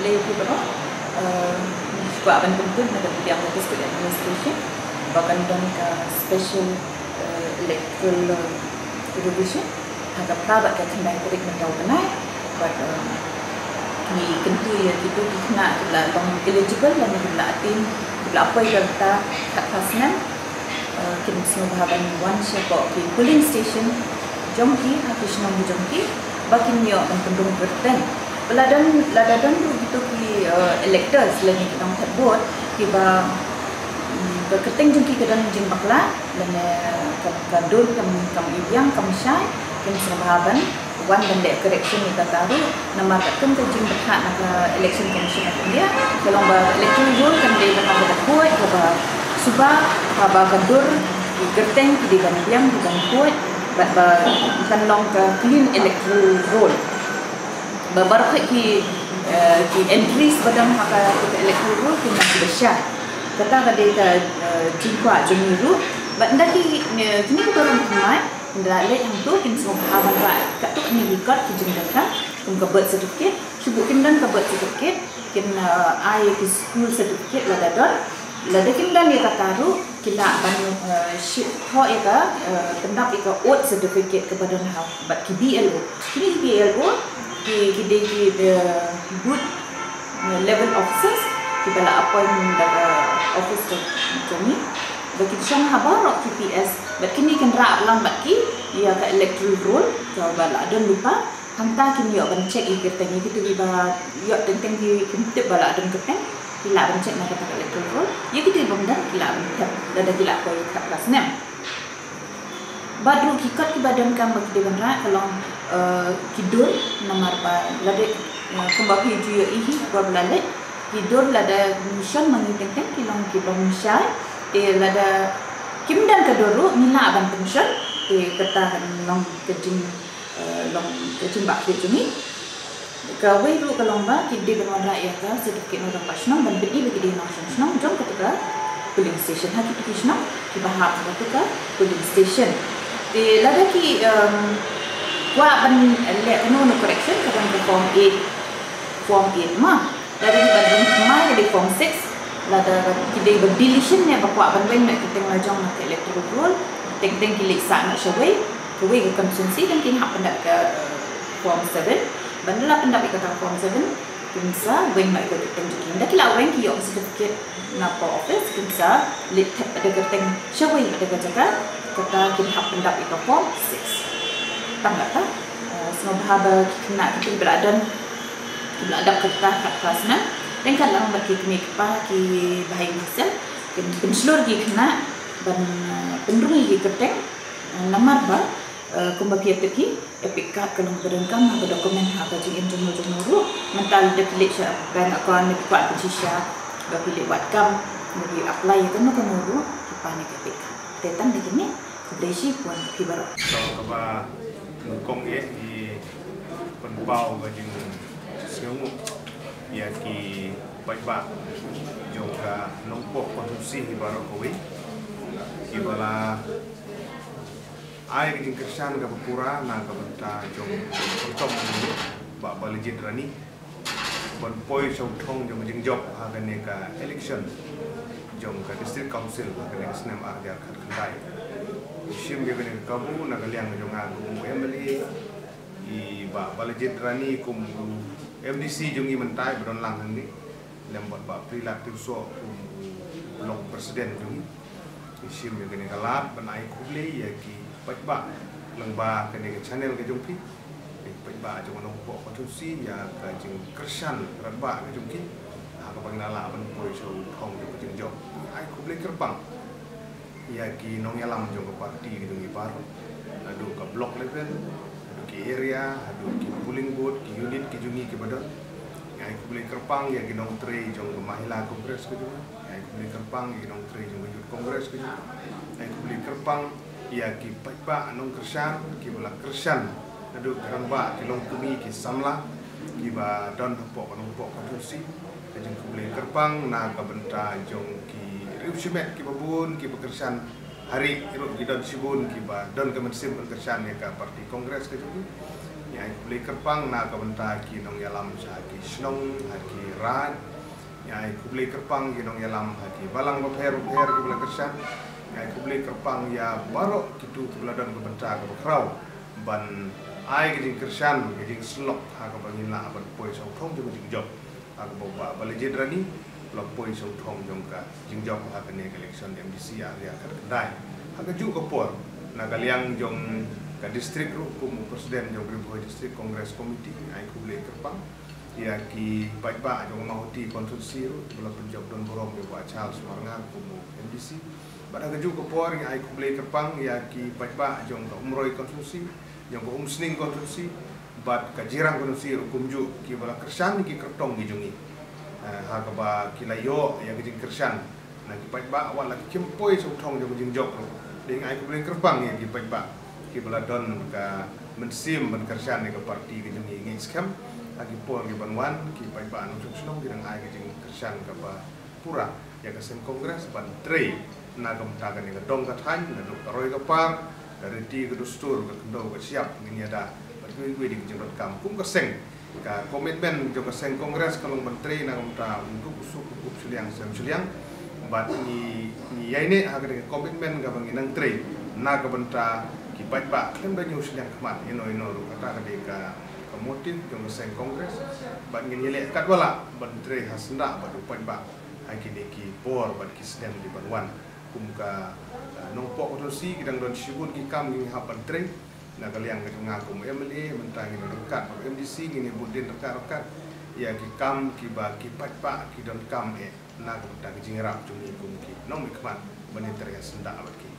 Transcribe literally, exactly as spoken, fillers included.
Ïa ki baroh, eh, kwah ban pynbeit na ka bynta ka District Administration ba kan don ka special, eh, electoral, eh, revision ha ka phra bad ka khyndai tarik mynta u bnai. Bad, eh, ngi kyntu ïa kito ki khynnah kiba la long eligible lane kiba la attain, kiba la poi ka rta khatphra snem, eh, kin sngewbha ban wan sha ki polling station jong ki ha ki shnong ki jong ki ba kin ïoh ban pynrung kyrteng. Ba lada, lada don ruh kito ki, eh, electors lane ki nongthep vote kiba, mm, ka kyrteng jong ki ka don jingbakla lane ka, ka dur kam, kam i biang kam shai, kin sngewbha ban wan ban leh correction ïa kata ruh, namar katkum ka jingbthah na ka Election Commission of India ka long ba electoral roll kan dei ban long kaba khuid, kaba suba, kaba ka dur ki kyrteng ki dei ban biang, ki ban khuid, bad ba kan long ka clean electoral roll. Ba baroh ki, eh, ki entries ba don ha ka, ka electoral roll kin long kiba shai. Kata ka dei ka, eh, jingkwah jong ngi ruh. Bad ynda ki, eh, kine ki baroh ki mai ynda leit hangto kin sngewbha ban rah katto katne ki kot ki jingdonkam, kum ka birth certificate, shu buh kim don ka birth certificate, kin, eh, ai ki school certificate lada don, lada kim don ïa kata ruh, ki lah ban, eh, shim thoh ïa ka, eh, pyndap ïa ka oath certificate kaba don ha bad ki B L O. Kine ki B L O ki, ki dei ki, eh, booth, eh, level officers kiba la appoint da ka office jong, jong ngi. Ba ki shong ha baroh ki P S bad kine kin rah lang bad ki ïa ka electoral roll kaba la don lypa. Hangta kin ïoh ban check ïa ki kyrteng, ïa kito kiba ïoh teng teng ki, kim tip ba la don kyrteng, ki lah ban check na kata ka electoral roll. Ïa kito kibym don ki lah ban thep lada ki la poi khatphra snem. Bad ruh ki kot kiba donkam ba ki dei ban rah ka long, eh, ki dur, namar ba lada, eh, kumba phi ju ïohi ba la leit, ki dur lada ngi shon ma ngi teng teng ki long kiba shai. Te lada kim don ka dur ruh ngi lah ban pynshon. Te kata kan long ka jing, eh, long ka jingbakla jong ngi. Kawei ruh ka long ba ki dei ban wanrah ïa ka certificate nongrangbah shnong ban pyni ba ki dei nongshong shnong jong kata ka polling station ha kito ki shnong kiba hap ha kata ka polling station. Te lada ki, em, kwah ban leh kano kano correction ka don ka form eight, form eight ma. Lada ki ba don ma ka dei form six. Lada ki dei ba deletion ne ba kwah ban weng noh kyrteng la jong na ka electoral roll, teng teng ki leit sah noh shawei, kawei ka constituency, kan kin hap pyndap ka, eh, form seven. Ban da la pyndap ïa kata form seven, kin sa weng noh ïa ka kyrteng jong ki. Ynda ki la weng ki ïoh certificate na post office, kin sa leit thep da ka kyrteng shawei da ka jaka, kata kin hap pyndap ïa ka form six. Tang kata, eh, sngewbha ba ki khynnah kiba la don, kiba la dap ka rta khatphra snem, teng kat lang bad ki kmie ki kpa, ki bahai ki sel, kin pynshlur ki khynnah ban, eh, pynrung ïa ki kyrteng, eh, namar ba, eh, kumba phi tip ki, EPIC card ka long kaba donkam ha ka document ha ka jingim jong uno jong uno ruh. Mynta lada phi leit sha bank account ne phi kwah pynshisha ba phi leit wad kam, ba phi apply ïa kano kano ruh, phi pan ïa ka EPIC card. Te tang da kine, khublei shibun phi baroh. Sa kaba nyngkong eh ngi pynpaw ka jingsngewnguh ïa ki paidbah jong ka Nongpoh constituency hi baroh kawei kiba la ai ka jingkyrshan kaba pura na ka bynta jong ka kyrtong jong u Bah Balajied Rani ban poi sha u thong jong ka jingjop ha kane ka election jong ka District Council ha kane ka snem ar hajar khatkhyndai. Shim ïa kane ka kabu na ka liang jong nga kum u M L A, i Bah Balajied Rani kum u M D C jong ngi mynta ba don lang hangne, lem bad Bah Prilak Tyrsoh kum u Block President jong ngi. Ngi shim ïa kane ka lad ban ai khublei ïa ki paidbah lyngba kane ka channel ka jong phi, ki paidbah jong ka Nongpoh constituency, ïa ka jingkyrshan rangbah ka jong ki ha kaba ngi la lah ban poi sha u thong jong ka jingjop. Ngi ai khublei kyrpang ïa ki nongïalam jong ka party ka jong ngi baroh, haduh ka block level, haduh ki area, haduh ki polling booth, ki unit ki jong ngi kiba don. Ngi ai khublei kyrpang ïa ki nongtrei jong ka Mahila Congress ka jong ngi. Ngi ai khublei kyrpang ïa ki nongtrei jong ka Youth Congress ka jong ngi. Ngi ai khublei kyrpang ïa ki paidbah nongkyrshan kiba la kyrshan, haduh ki rangbah, ki longkmie, ki samla kiba don hapoh ka Nongpoh constituency. Ka jingkhublei kyrpang na ka bynta jong ki riew shimet kiba bun kiba kyrshan, ha ri ruh ki don shibun kiba don ka mynsiem ban kyrshan ïa ka party Congress ka jong ngi. Ngi ai Khublei kyrpang na ka bynta ki nongïalam sha ki shnong, ha ki raid. Ngi ai khublei kyrpang ki nongïalam ha ki balang bapher bapher kiba la kyrshan. Ngi ai khublei kyrpang ïa baroh kito kiba la don ka bynta kaba khraw ban ai ka jingkyrshan, ka jingsyllok ha kaba ngin lah ban poi sha u thong jong ka jingjop. Ha kaba u Bah Balajied Rani u la poi sha u thong jong ka jingjop ha kane ka election M D C ar hajar khatkhyndai. Ha kajuh ka por, na ka liang jong ka district ruh, kum u president jong Ri Bhoi District Congress Committee, ngi ai khublei kyrpang ïa ki paidbah jong ka Mawhati constituency ruh ba la pynjop don burom ïa u Bah Charles Marngar kum u M D C. Bad ha kajuh ka por ngi ai khublei kyrpang ïa ki paidbah jong ka Umroi constituency, jong ka Umsning constituency, bad ka Jirang constituency ruh kumjuh, kiba la kyrshan ïa ki kyrtong ki jong ngi. Eh, ha kaba ki la ïoh ïa ka jingkyrshan na ki paidbah, wat la kim poi sha u thong jong ka jingjop ruh. Dei ngi ai khublei kyrpang ïa ki paidbah kiba la don ka mynsiem ban kyrshan ïa ka party ka jong ngi. Ngi skhem ha ki por ki ban wan, ki paidbah nongshong shnong ki dang ai ka jingkyrshan kaba pura ïa ka seng Congress ban trei na ka bynta kane ka dong ka thaiñ, naduh ka roi ka par, ka riti ka dustur, ka khyndew ka shyiap, ngin ïada bad kiwei kiwei de ki jingdonkam. Kum ka seng, ka commitment jong ka seng Congress ka long ban trei na ka bynta u duk u suk, u kup shiliang sem shiliang. Bad ngi, ngi ïaineh ha kane ka commitment kaba ngi nang trei na ka bynta ki paidbah khlem da ñiew shiliang khmat ïano ïano ruh. Kata ka dei ka, ka motive jong ka seng Congress. Bad ngin ïaleh katba lah ban trei ha syndah bad u paidbah ha kine ki por bad ki snem ki ban wan. Kum ka, eh, nongpoh constituency ki dang don shibun ki kam ki ngi hap ban trei. Na ka liang ka jong nga kum M L A, mynta ngi don ryngkat, M D C, ngin ïa bud dien ryngkat ryngkat ïa ki kam kiba ki paidbah ki donkam eh na ka bynta ka jingïarap jong ngi kum ki nongmihkhmat ban ïatrei ha syndah bad ki.